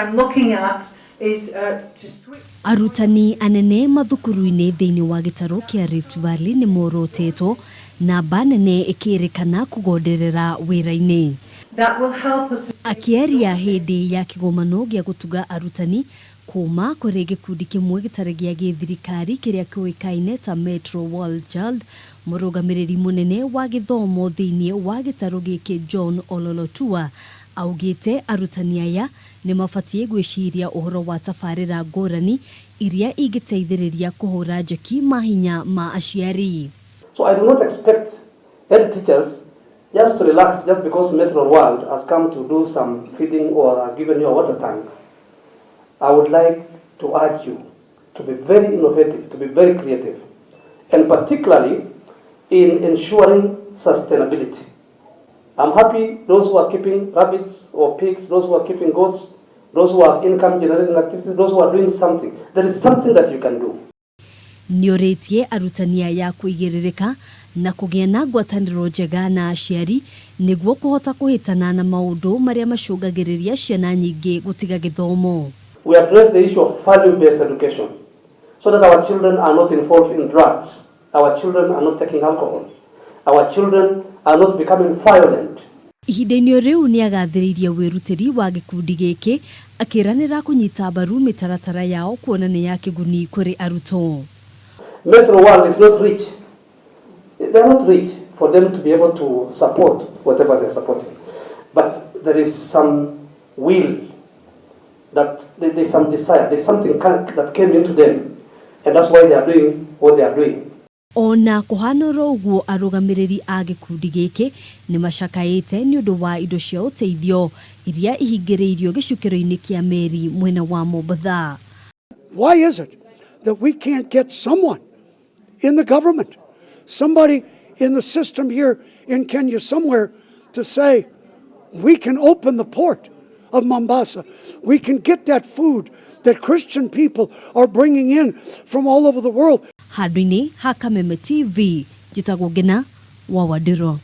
I'm looking at is to switch. Arutani anene mathukuru-inĩ thĩinĩ wa gĩtarũ kĩa Rift Valley nĩ morotĩtwo, namba nene ĩkĩrĩkana kũgonderera wĩra-inĩ. That will help us. Akĩaria hĩndĩ ya kĩgomano gĩa gũtuga arutani kuma kũrĩ gĩkundi kĩmwe gĩtarĩ gĩa gĩthirikari kĩrĩa kĩũĩkaine ta Metro World Child, mũrũgamĩrĩri mũnene wa gĩthomo thĩinĩ wa gĩtarũ gĩkĩ John Ololotua augĩte arutani aya nĩ mabatiĩ gwĩciria ũhoro wa tabarĩra ngũrani iria ingĩteithĩrĩria kũhũra njeki mahinya ma aciari. So I do not expect head teachers just to relax just because Metro World has come to do some feeding or given you a water tank. I would like to urge you to be very innovative, to be very creative, and particularly in ensuring sustainability. I'm happy those who are keeping rabbits or pigs, those who are keeping goats, those who have income generating activities, those who are doing something. There is something that you can do. Nĩorĩtie arutani aya kũigĩrĩrĩka na kũgĩa na ngwatanĩro njega na aciari nĩguo kũhota kũhĩtana na maũndũ marĩa macũngagĩrĩria ciana nyingĩ gũtiga gĩthomo. We address the issue of value-based education so that our children are not involved in drugs, our children are not taking alcohol, our children are not becoming violent. Ihinda-inĩ rĩu nĩ agathĩrĩirie wĩrutĩri wa gĩkundi gĩkĩ akĩranĩra kũnyita mbaru mĩtaratara yao kuona nĩ ya kĩguni kũrĩ arutwo. Metro World is not rich. They are not rich for them to be able to support whatever they're supporting. But there is some will, that there's some desire, there's something that came into them, and that's why they are doing what they are doing. Ona kũhana oro ũguo, arũgamĩrĩri a gĩkundi gĩkĩ nĩ macakaĩte nĩ ũndũ wa indo cia ũteithio iria ihingĩrĩirio gĩcukĩro-inĩ kĩa meri mwena wa Mombatha. Why is it that we can't get someone in the government, somebody in the system here in Kenya somewhere to say, "We can open the port of Mombasa. We can get that food that Christian people are bringing in from all over the world"? Handũ-inĩ ha Kameme TV, njĩtagwo Ngena wa Wandĩro.